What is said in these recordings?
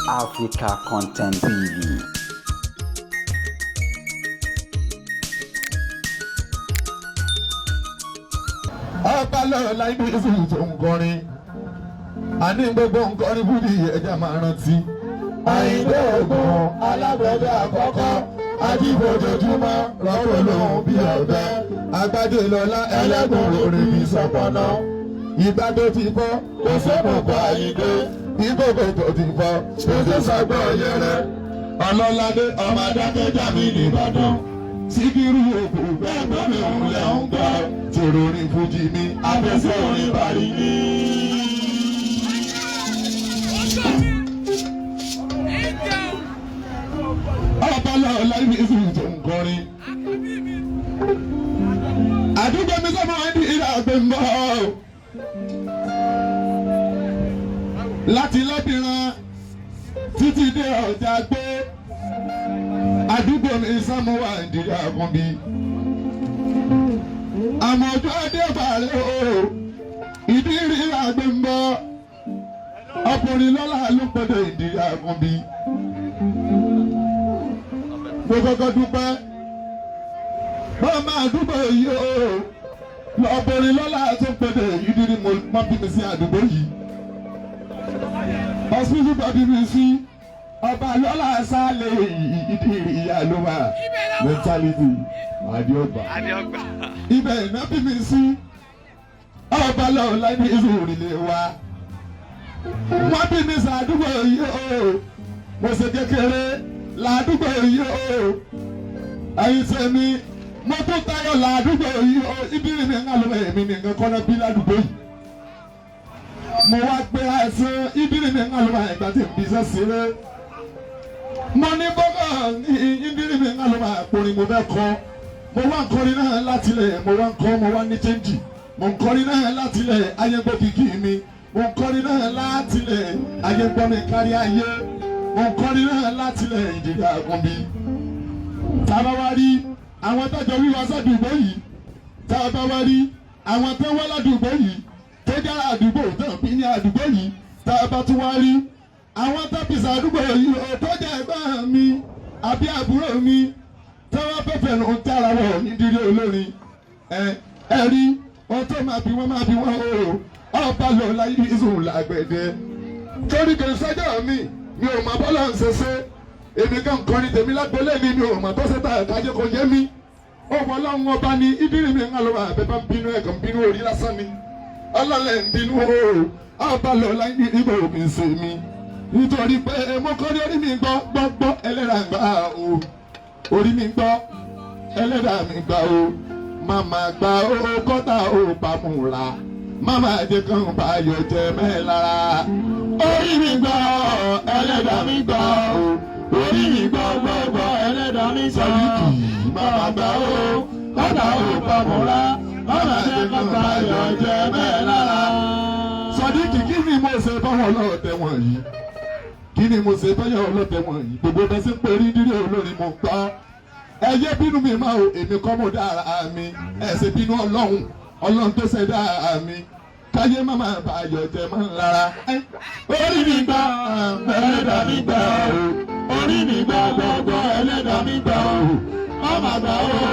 Africa Content TV. Ọba lọ́la ibi ìsìn tó ń kọrin, àní gbogbo nkọrin fúdi ẹja máa rántí. Àyìndé Ògùn alágbẹ̀dẹ àkọ́kọ́ ajífojoojúmọ́ rọ́pò lòun bí ọ̀bẹ agbájé lọ́la ẹlẹ́gùn lórí mi sọ̀pọ̀nà. Ìgbà tó ti fọ́ kò sẹ́mọ̀kọ́ Àyìndé, ìkókò tó ti fọ́ kò sí sàgbọ́ yẹrẹ. Ọlọ́ládé ọmọ adákẹ́jà mi nìbàdàn. Síkírù òkú bẹ́ẹ̀ gbọ́ mi òun lẹ̀ ń gbọ́. Tòrò orin fújì mi, abẹ́sẹ̀ orin bàrí mi. Ọba lọ́la ibi ìsìn tó ń kọrin. Àdúgbò mi sọ́mọ́ wá ní ìlà àgbẹ̀ ń bọ̀. Láti lọ́bìnrin títí dé ọjà gbé. Àdúgbò mi sọ́mọ́ wá ìdílé àkànbí. Àmọ́ ọjọ́ adé bàrẹ̀ o, ìdírí àgbẹ̀ ń bọ̀. Ọkùnrin lọ́la ló gbọ́dọ̀ ìdírí àkànbí. Mo kọ́kọ́ dúpẹ́ bọ́ọ̀ máa dúpẹ́ yìí o, ọkùnrin lọ́la tó gbọ́dọ̀ ìdírí mo má bí mi sí àdúgbò yìí. Hospital bá bí mi sí ọba lọ́la sálẹ̀ ìdírí ìyá ló wà mentality adéọgbà. Ibẹ̀ iná bí mi sí ọba lọ́la ní ìlú òrìlẹ̀ wa. Wọ́n bí mi sàdúgbò yìí o, mo ṣe kékeré làdúgbò yìí o. Ẹ̀yin sẹ́mi mo tún tayọ làdúgbò yìí o, ibi mi ń lọ èmi nìkan kọ́nà bí ládùúgbò yìí. Mo wá gbé àìsàn ibi mi ń lọ ìgbà tí n bí sẹ́ sílé. Mo ní bọ́gà ibi mi ń lọ àkórin mo fẹ́ kọ́. Mo wá ń kọrin náà láti lẹ̀, mo wá ń kọ́, mo wá ní chẹ́ńjì. Mo ń kọrin náà láti lẹ̀, ayé gbọ́ kìkì mi. Mo ń kọrin náà láti lẹ̀, ayé gbọ́ mi kárí ayé. Mo ń kọrin náà láti lẹ̀ ìdílé àkànbí. Tá a bá wá rí àwọn tọ́jọ́ wíwá sádùúgbò yìí, tá a bá wá rí àwọn tó wá ládùúgbò yìí, tó jára àdúgbò tó ń bí ní àdúgbò yìí, tá a bá tún wá rí àwọn tó pèsè àdúgbò yìí, tó jẹ́ ẹ̀gbọ́n mi àbí àbúrò mi, tó wá fẹ́fẹ́ ló ń tára wọ̀ nídìrí olórin. Ẹ rí ohun tó máa bí wọ́n máa bí wọ́n o, ọba lọ láyé ìzùn làgbẹ̀dẹ. Torí kò sọ́jọ́ mi, mi ò mọ bọ́lá ń ṣe ṣe. Èmi kan kọrin tèmi lágbólé mi, mi ò mọ tó ṣe tá àkájẹ kò yé mi. Ọmọ ọlọ́run ọba ni ìdírí mi ń lọ àbẹ bá ń bínú ẹ̀ kàn ń bínú orí lásán ni. Ọlọ́lẹ̀ ń bínú o, ọba lọ láyé ìbò mi ṣe mi. Nítorí pé mo kọrin orí mi gbọ́ gbọ́ gbọ́ ẹlẹ́dàá gbà o. Orí mi gbọ́ ẹlẹ́dàá mi gbà o. Màmá gbà o kọ́tà o pàmùrà. Màmá jẹ́ kàn bá yọ jẹ mẹ́ lára. Orí mi gbọ́ ẹlẹ́dàá mi gbà o. Orí mi gbọ́ gbọ́ gbọ́ ẹlẹ́dàá mi gbà o. Màmá gbà o kọ́tà o pàmùrà. Màmá jẹ́ kàn bá yọ jẹ mẹ́ lára. Sọ̀díkì, kí ni mo ṣe báwọn ọlọ́ọ̀tẹ̀ wọ̀nyí? Kí ni mo ṣe báyọ̀ ọlọ́tẹ̀ wọ̀nyí? Gbogbo bẹ́ẹ̀ sí pé rí dídí olórin mo gbọ́. Ẹ yé bínú mi máa o, èmi kọ́ mo dára mi. Ẹ ṣe bínú ọlọ́run, ọlọ́run tó ṣe dára mi. Káyé má máa bá ayọ̀ jẹ mọ́ lára. Orí mi gbà ẹlẹ́dàá mi gbà o. Orí mi gbà gbọ́gbọ́ ẹlẹ́dàá mi gbà o. Má gbà o,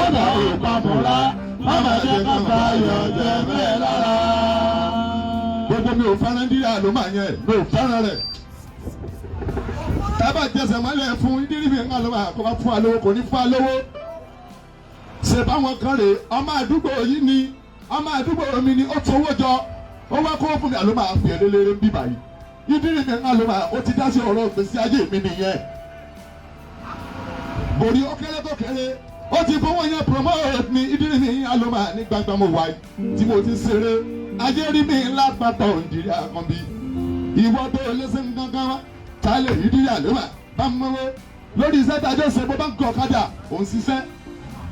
ọ̀dà ò pamọ́ra. Má má jẹ́ ká bá ayọ̀ jẹ mẹ́ lára. Gbogbo mi ò fẹ́ràn dídá ló máa yẹn, mi ò fẹ́ràn rẹ̀. Tábà jẹsẹ̀ mọ́lẹ̀ fún ìdírí mi ńlá ló máa kó bá fún wa lówó, kò ní fún wa lówó. Ṣe báwọn kan rè ọmọ àdúgbò yìí ni ọmọ àdúgbò mi ni ó tówó jọ, ó wá kó fún mi àló máa fi eléléré ń bí báyìí. Ìdírí mi ńlá ló máa ó ti dá sí ọ̀rọ̀ ìgbésí ayé mi nìyẹn. Borí ó kéré tó kéré, ó ti fowó yẹn promote mi. Ìdírí mi ńlá ló máa ní gbangba mo wáyé tí mo ti ṣeré. Ayé rí mi ńlá pátá òǹdírí àkànbí. Ìwọ tó lẹ́sẹ̀ ń gángan wá tálẹ̀ ìdírí àlùmá bá ń mọ́wó lórí iṣẹ́ tájọ́ ṣe bó bá ń kọ́ ọ̀kadà òun ṣiṣẹ́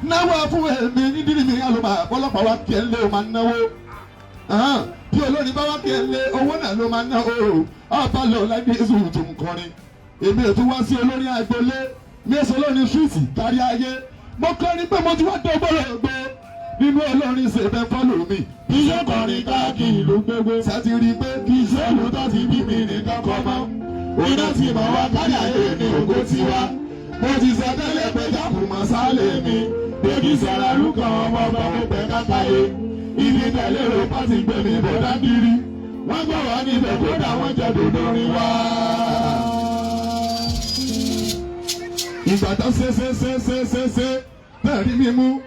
náwó fún èmi nídìrí mi àlùmá ọlọ́pàá wa kí ẹ lé o máa náwó bí olórin bá wá kí ẹ lé owó náà ló máa ná o. Ọba lọ lábẹ́ èso tó ń kọrin èmi ò tún wá sí olórin agbolé mi èso olórin ṣúùtì kárí ayé mo kọrin pé mo ti wá dọ́gbọ́rọ̀ gbé nínú olórin ṣe fẹ́ fọ́lù mi. Kì í ṣe kọrin káàkiri ìlú gbogbo. Ṣé ti rí i pé kì í ṣe ìlú tó ti bí mi nìkan kọ́ mọ́. Iná ti mọ̀ wá kárí ayé ní ògo tiwa. Mo ti sọ tẹ́lẹ̀ pé jákùmọ̀ sálẹ̀ mi. Bébí sọ̀rọ̀ lùkàn ọmọ ọba mo pẹ́ kákáyé. Ibi tẹ̀lé ro bá ti gbé mi bọ̀dá kiri. Wọ́n gbọ́ wá níbẹ̀ kódà wọ́n jẹ dòdò rin wá. Ìgbà tó ṣe ṣe ṣe ṣe ṣe ṣe náà rí mi mú.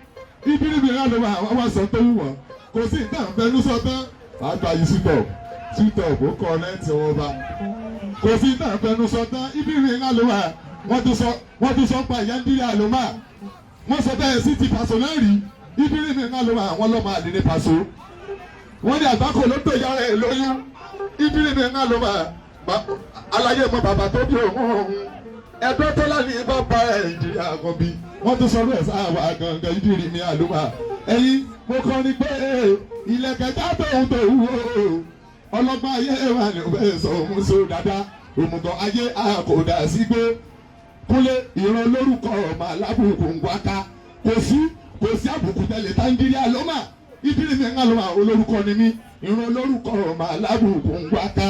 Ibiribi náà ló wà wọ́n wá sọ tó wù wọ́n. Kò sí ìtàn fẹnu sọ tán. Àgbà yìí sítọ̀ sítọ̀ kó kọ́ lẹ́ǹtì wọn bá. Kò sí ìtàn fẹnu sọ tán. Ibiribi náà ló wà wọ́n tún sọ pa ìyá ń dírí àlùmá. Wọ́n sọ bẹ́ẹ̀ sí ti pàṣọ náà rí. Ibiribi náà ló wà wọ́n lọ́mọ àlè ní pàṣọ. Wọ́n ní àgbákò ló tó ìyá rẹ̀ lóyún. Ibiribi náà ló wà aláyé mọ bàbá tó bí òun ẹgbẹ́ tó láti bá bá ẹ̀ ìdírí àkànbí. Wọ́n tún sọ bẹ́ẹ̀ sáwà gangan ìdírí mi àlùmá. Ẹ̀yin mo kọ́ ni pé ilẹ̀kẹ̀ já tóun tó wú o. Ọlọ́gbọ́n ayé wà ní òbẹ́ sọ òun so dáadáa. Òmùgọ̀ ayé àkòdà sí gbé. Kúnlé ìran lórúkọ ọmọ alábùkù ń wáká. Kò sí àbùkù tẹ̀lé táńgírí àlọ́mà. Ìdírí mi àlùmá olórúkọ ni mí. Ìran lórúkọ ọmọ alábùkù ń wáká.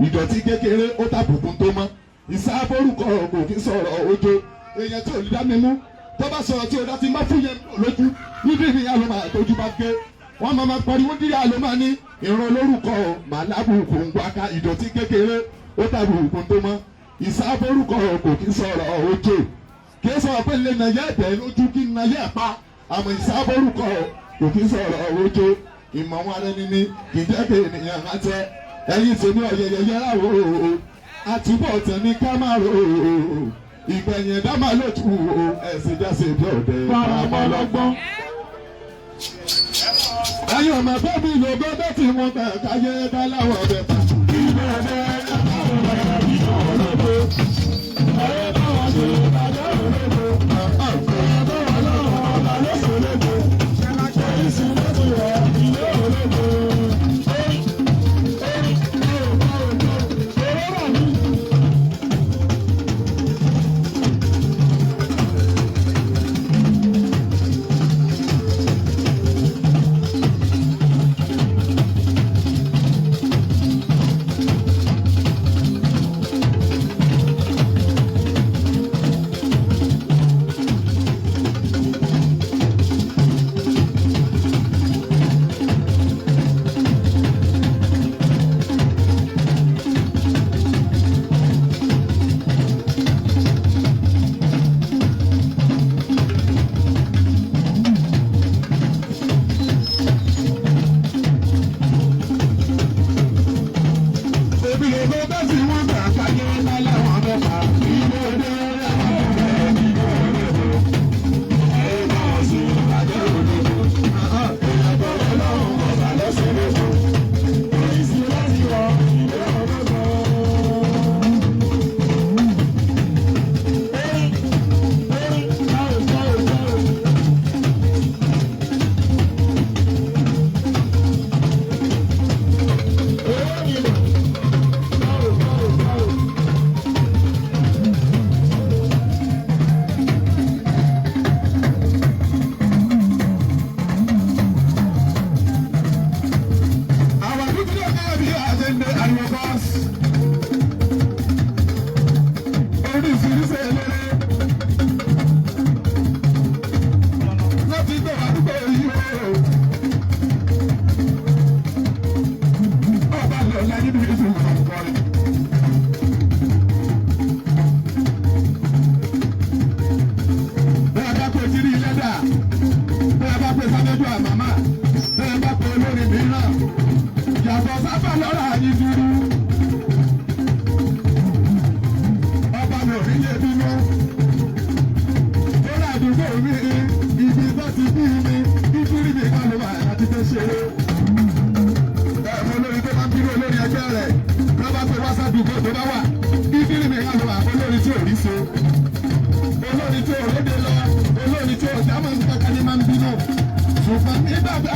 Ìdọ̀tí kékeré ó tàbùkù tó mọ́. Ìsáfórúkọ kò kí sọ̀rọ̀ ojo. Èèyàn tí ò lè dá mi mú. Tó bá sọ̀rọ̀ tí o dá ti má fún yẹn lójú. Níbi mi àlùmá tójú bá gé. Wọ́n máa ma pariwo dírí àlùmá ní ìran lórúkọ màlábùkù ń wáká. Ìdọ̀tí kékeré ó tàbùkù tó mọ́. Ìsáfórúkọ kò kí sọ̀rọ̀ ojo. Kì í sọ̀rọ̀ pé lè nà yẹ́ ẹ̀bẹ̀ lójú kí nà yẹ́ ẹ̀ pa. Àmọ́ ìsáfórúkọ kò kí sọ̀rọ̀ ojo. Ìmọ̀ wọn arẹni ni kì í jẹ́ kí ènìyàn á tẹ. Ẹ̀yin tèmi ọ̀yẹ̀yẹ̀ yẹra wò ó. Àtúbọ̀ tẹ̀ ní ká má rò ó. Ìgbẹ̀yìn ẹ̀dá máa lójú o. Ẹ̀sìn jáse bí ọ̀dẹ̀ paramọ́ lọ́gbọ́n. Ẹ̀yin ọmọ ẹgbẹ́ mi ló gbọ́dọ̀ tí wọ́n gbà káyé bá láwọ̀ ọ̀bẹ pa. Èmi ló gbọ́dọ̀ tí wọ́n gbà káyé bá láwọ̀ ọ̀bẹ pa. Àwọn àdúgbò náà bí àjẹndé ariwo bọ́ọ̀sì. Oríṣiríṣi eléré. Láti gbé àdúgbò yìí o. Ọba lọ láyé bí ìlú ìfọ̀kọ̀rẹ́. Bẹ́ẹ̀ bá pè jírí lẹ́dà, bẹ́ẹ̀ bá pè sábẹ́jú àmàmà, bẹ́ẹ̀ bá pè olórin mìíràn. Yàtọ̀ sábà lọ́ra yìí dúró. Ọba mi ò ní yé bínú. Lọ́la àdúgbò mi, ibi tó ti bí mi, ìdúrí mi kan ló wà láti fẹ́ ṣeré. Ẹ̀fọ́ olórin tó máa ń bínú olórin ẹgbẹ́ rẹ̀ lọ́ bá pe wásádùúgbò tó bá wà. Ìdúrí mi kan ló wà olórin tí ò rí so. Olórin tí ò rédè lọ, olórin tí ò dámọ̀ kankan ní máa ń bínú. Ṣùgbọ́n nígbà tá